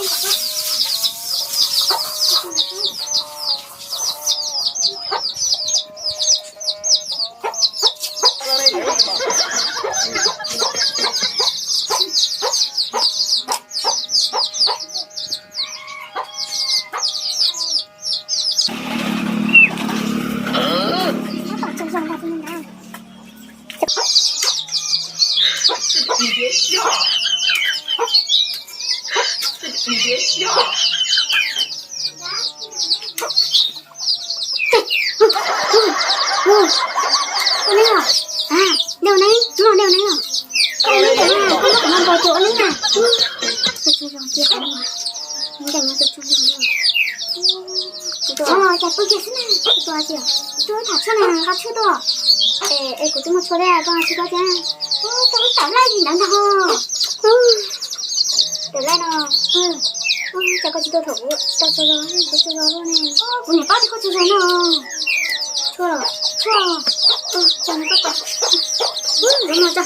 Ua neeb os? A, nej ua neeb, nej ua neeb os? Koj ua neeb tiag na, koj muab kuv noj npau ces ua neeb na. Tus zoo tiag, tus zoo tiag. Tus tus cas pw kiag xwb na, tus tus tias tus tham tshuaj na, nqa tshuaj tuaj. Es kuv twb muaj tshuaj thiab, koj nqa tshuaj tuaj thiab. Tus wb tawm laij li ntawd ntag ho. Tawm laij no, cas koj tsis tuaj thaum kuv tau tsaug zog, kuv tsaug zog luaj ne. Kuv niam paub tias koj tsaug zog no. Tshuaj, tshuaj, cas no koj tau. Zoo no tso.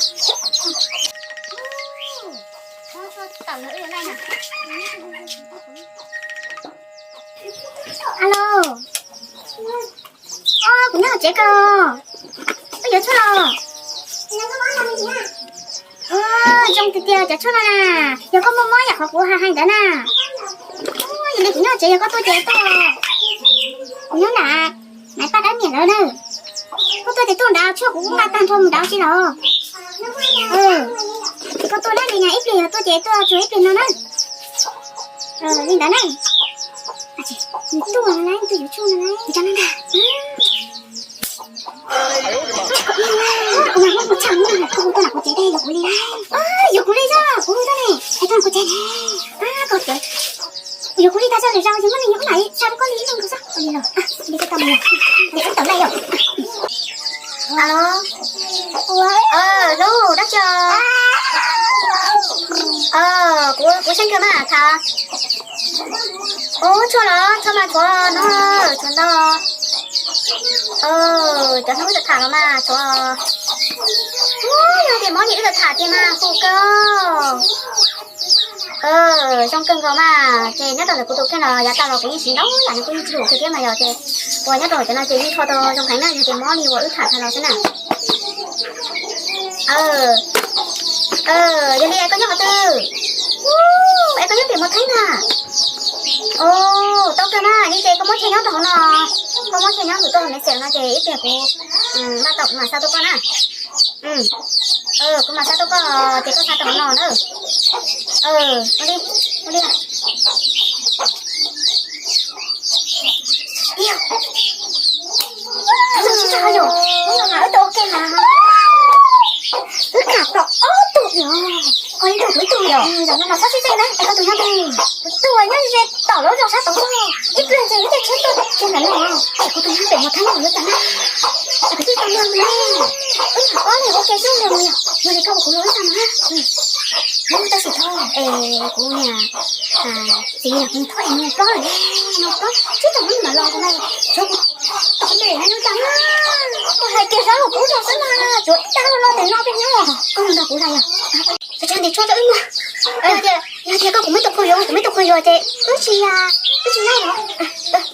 Alo. Os, kuv nyob hauv tsev koj. Koj yuav tshuaj los? Zoo tiag tiag cov tshuaj no na. Yog koj muaj mob yam qhov kuv hais hais ntawd na. Yog li kuv nyob hauv tsev, yog koj tuaj ces tuaj. Kuv nyob nram Maiv Paj Dab Niam lawv na. Koj tuaj ces tuaj nrad, tshuaj kuv kuj nqa tag nrho mus nrad tsis los. Koj tuaj na, li na ib pliag yog tuaj ces tuaj tsuas ib pliag no na. Li ntawd na. Nws tuaj no lauj, tuaj yuav tshuaj no lauj, ua cas no ntag. Kuv mas muab kuv tshaj hnub no koj hu tuaj nram kuv tsev, yuav kuv li lauj. Yuav kuv li xwb, kuv hu tuaj ne, es tuaj nram kuv tsev ne. Koj tsev, yuav kuv li tag zog lwm zaus ces muab neeg nyob nram xa rau koj li ib leeg nkaus xwb. Ua li los, li koj tau mus yog, li wb tawm laij yom. Alo. Hlub, dab tsi os? Kuv, kuv Xeeb Kawg mas tham. Ub, tshuaj los? Tshuaj mas tshuav no, tshuav ntau. Cov hnub wb tawm tham los mas tshuav. Ub, yog tias mob ces wb tawm tham tiag mas hu kawg. Zoo kawg nkaus mas, ces nyob rau ntawm kuv tus kheej los yav tag los kuv yeej siv ntau yam, nws kuj yeej tsis hlub kuv thiab mas yog ces uas nyob rau hauv cov no ces yeej txhua tau zoo heev na, yog tias mob li uas wb tham tag los xwb na. Yog li es koj nyob qhov twg? Es koj nyob pem Mos Theeb na? Tau kawg mas, li ces koj muab chaw nyob rau hauv no, koj muab chaw nyob ntawm koj hauv Messenger no ces ib pliag kuv npaj tau kuv mam xa tuaj koj na. Kuv mam xa tuaj koj ces koj xa rau hauv no na. Ua li, ua li. Yog, yog, yog, yog, wb tau ua ke mas, wb tham tau ob tug yog, koj ib tug kuv ib tug yog, zaum no mas txhob sib txeej na, es koj tus nyob twg? Kuv tus nyob ze tom lub zos sab tod xwb, ib pliag ces wb caij tsheb tuaj kiag ntawm no, es kuv tus nyob pem Mos Theeb no yuav tag na, es kuv twb tau nrog mus ne, wb tham ob leeg ua ke xwb nrog mus yog, yog li koj ua kuv los wb tag mas. Tab sis thaum es kuv niag txiv los kuv thov es nws plob lawm ne, nws plob tsib rau hnub mam los kuv na, tshuav kuv tom pem no nws tag na, kuv hais kiag sab los kuv tau xwb mas, tsuav ib tag los los tes no peb nyob, koj nrog kuv los yog. Tsis ntim tshuaj rau wb muag. Yog tias koj kuv muaj ib tug phooj ywg, kuv muaj ib tug phooj ywg ces wb tsis, wb tsis laij los.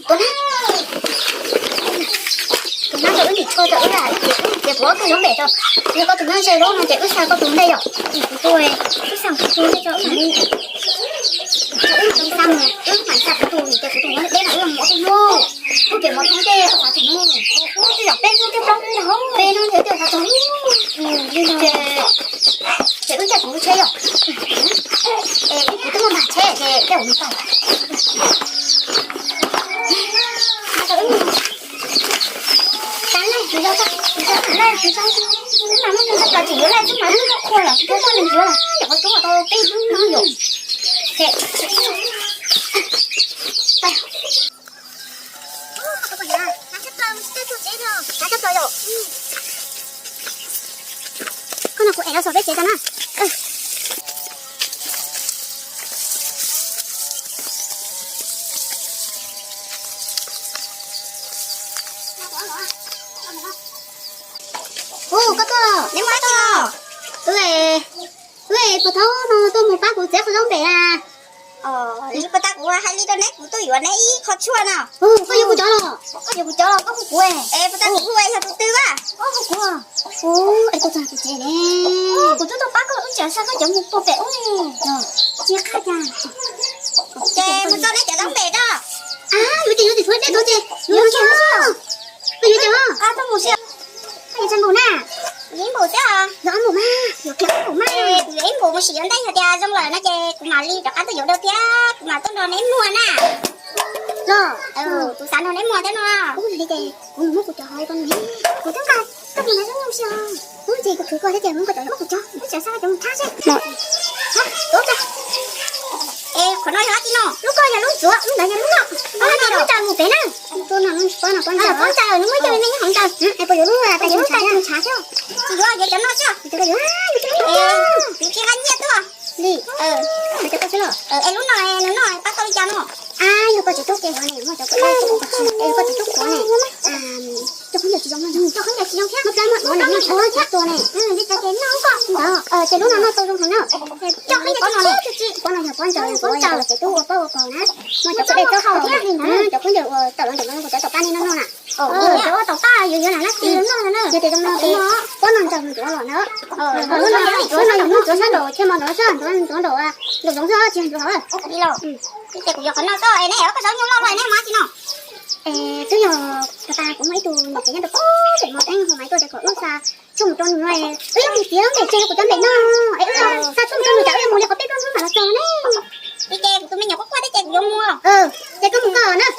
Tuav na, tuav na rau wb ntim tshuaj rau wb, wb ces kuv ob tug nyob pem rau, yog koj tus nyob ze lub no ces wb xa koj tus ntej yom. Kuv tus, wb xa kuv tus ntej rau wb mam li, wb mam li xa mus, wb mam li xa kuv tus ces kuv tus nyob deb no wb mus ua peb hnub. Kuv pem Mos Theeb tej xav tseem hnub, wb tej zaum peb hnub thiab plaub hnub, peb hnub thiab tej xav tseem hnub. Li no ces wb caij kuv lub tsheb yom. Es kuv twb muaj npag tsheb ces caij kuv mus tau. Tag laij, kuv yog tag, kuv yog tag laij, kuv tag, wb mam muaj tus txog kom tseem yuav laij xwb mas wb muaj qhua lawm, twb muaj neeg yuav lawm, yog qhov tub tau peb hnub no yom. Koj no kuv ev los saum peb tsev tau na. Hu, koj tuaj, neb muaj dab tsi los? Wb, wb puas thaub no tuaj mus pab kuv txiav qhov zaub npem na. Li puas tas kuv hais li rau neb, kuv tuaj yuav neb ib qho tshuaj no. Koj yuav kuv cov los? Koj yuav kuv cov los koj hu kuv. Es puas tas kuv hu es yog tus twg a? Koj hu kuv. Es koj txog kuv tsev ne. Kuv twb tuaj pab koj ua lub tsev, xa koj cov mus pem ub ne. Tsis qab cas. Ces mus txog neb cov tau pem rau. Yuav ces yuav tim tshuav dej tuaj ces yuav ces. Koj yuav ces. Koj tuaj mus xwb. Koj yuav txog npaum na? Ib npaum xwb os. Yuav ob npaum mas, yuav kiag ob npaum mas. Kuv yuav ib npaum mus sim yuav ntej, yog tias zoo lawm no ces kuv mam li rov qab tuaj yuav dua thiab kuv mam tuaj nrog neb muag na. Los, kuv xav nrog neb muag thiab no. Ub, yog li ces kuv mus muab kuv cov hauv rau neb. Kuv twb nqa koj mus na, zoo zoo xwb os. Ub, ces kuv khwv koj thiab ces muab koj cov, muab kuv cov, muab cov xa koj cov mus tshab seb. Es qhov no yog dab tsi no? Lub ko yog lub ntxuav, lub ntawd yog lub no. Ob lub no muab tsa mus pem na. Lub no pob no pob ntsaws, pob ntsaws, nws muab coj li me nyob hauv ntawd. Es puas yuav lub tais mus tshav thiab? Tsis yuav, yuav cov no xwb. Yuav cov no xwb. Kuv tsis nqa nyiaj tuaj li. Cov koj xwb los? Es lub no, nws no pab tau li cas no? Yog koj tsis tub ke hov ne, muaj cov koj tsis tub qhuav ne. Cov khaub ncaws tsis zoo, cov khaub ncaws tsis zoo thiab. Muab plab muab duav ne, muab duav thiab tua ne. Li cas ces noj koj ntawd. Ces lub no noj tau zoo heev na. Cov khaub ncaws tsis zoo, pob no yog pob ntsaws, pob ntsaws ces tub ua pob ua paug na. Muaj cov khaub ncaws txawj qhau thiab, cov khaub ncaws uas tawm los ntawm no kuv cov tom pab nej noj noj na. Cov tom pab yus yuav na, nab ti noj na. Yog tias zoo no ces pob no ntsaws mus ntxuav los na. Lub no yog lub ntxuav sab nraud thiaj mos nraud sab ntxuav nraud, nraum zoov xwb tsis ntxuav hauv. Ces kuv yuav qhov no xwb es neb yuav koj zaub nyuj loj los neb mus tsis no. Es twb yog tas kuv muaj ib tug niam tsev nyob rau pem mos teeb hu maiv tuaj tias kom wb xa tshuaj mus rau nws no, wb yeej tsis txiav lub npe ces kuv cov npe no, es wb xa tshuaj mus rau nws tas wb yuav mus li qhov peb plaub hnub mam los txog ne. Li ces kuv tus me nyuam quaj quaj thiab ces kuv yuav mus. Ces koj mus koj na.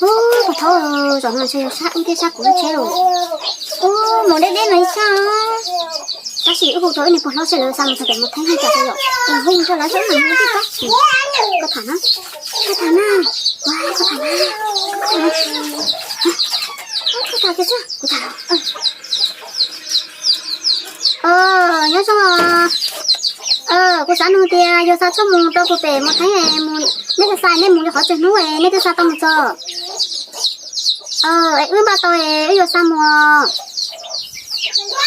Ub, puas thaum zaum no ntshe yog sab wb thiab sab kuv lub tsheb lawm. Ub, mus deb deb no ib sab. Tab sis wb hu rau wb niag pog hlob seb lawv xa mus txog pem Mos Theeb thiab cas yom. Hu rau lawv seb wb mam mus tib tsob. Koj tham na, koj tham na, koj tham na, koj tham na, koj tham kiag xwb, kuv tham. Nyob zoo, kuv xav nug tias yog xa tshuaj mus rau puag pem Mos Theeb, neb xa xa nej mus li qhov twg hnub es nej twb xa tau mus txog? Es wb npaj tau es wb yuav xa mus.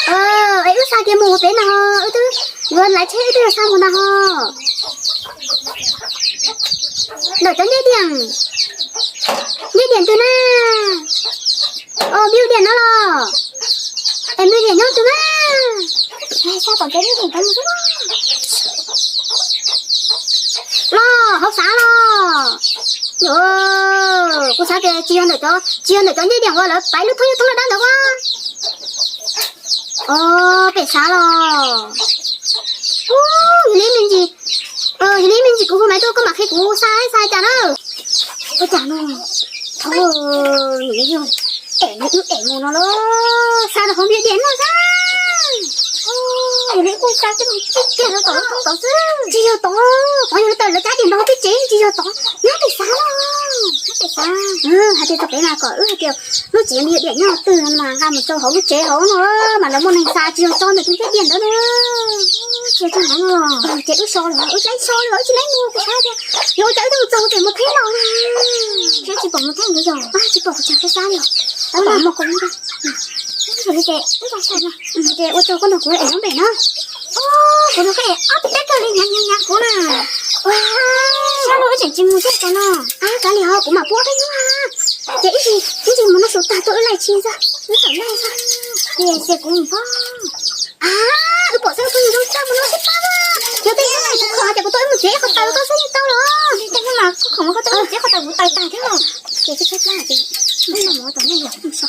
Es wb xa kiag mus pem na ho, wb twb yuav laiv tsheb wb twb yuav xa mus na ho. Ntawm cov ncej diam, ncej diam twg na? Npib diam no los? Es npib diam nyob twg na? Xa tom cov ncej diam ntawd mus xwb. Los hauv xav los? Kuv xav tias tsis yog ntawm cov, tsis yog ntawm cov ncej diam uas lawv paiv lub thoob yob thoob laj dab ntawd ua. Pem xav los? Yog li me ntsis, yog li me ntsis kuv hu maiv tuaj koj mam qhia kuv xa ib xa cas na. Ua cas no, thaum nws yog em nws wb em mus no los xa rau hauv npib diam no xwb. Yog li kuj xa kiag no tib kiag rau tom lub thoob tod xwb. Tsis yog tod, qhov yog lawv tawm lawv cab diam ntawd twb tsev tsis yog tod, nyob pem xav los? Nyob pem xav. Hais tias txog pem mas kom wb hais tias lub tsev npib diam nyob twg mas nqa mus rau hauv lub tsev hauv no mas lawv muaj neeg xa tsis yog tso ntawm tus ncej diam ntawd na. Tsis yog tso ntawd no. Ces wb so los wb tsis laib so los wb tsis laib mus kuv xav tias yog ua cas wb twb mus txog pem Mos Theeb los na. Tsis pom Mos Theeb ntawd yog tsis pom kuv tsis xav li. Ua cas mus kuv li ces wb tsis xav no. Ces ua rau koj nrog kuv em lub npem na. Kuv nrog koj em ob peb kawg li hnyav hnyav kuv na. Ua, sab no wb tseem tsis mus thiab no. Kav liam ho kuv mam pub ob peb hnub. Ces ib ntsis, ib ntsis mus noj su tag tuaj wb laij tshis xwb, wb tawm laij xwb. Ces kuv mus pab. Wb pom xwb, kuv mus zoo tag mus noj xwb pab. Yog tej hnub no kuv kho ces kuv tuaj wb Tsev qhov taws koj xub yeej tau los, li tej no mas koj khoom mas koj tau tsev qhov taws kuv taws tag thiab los. Ces tsis tshaib plab ces mus tom nej los so.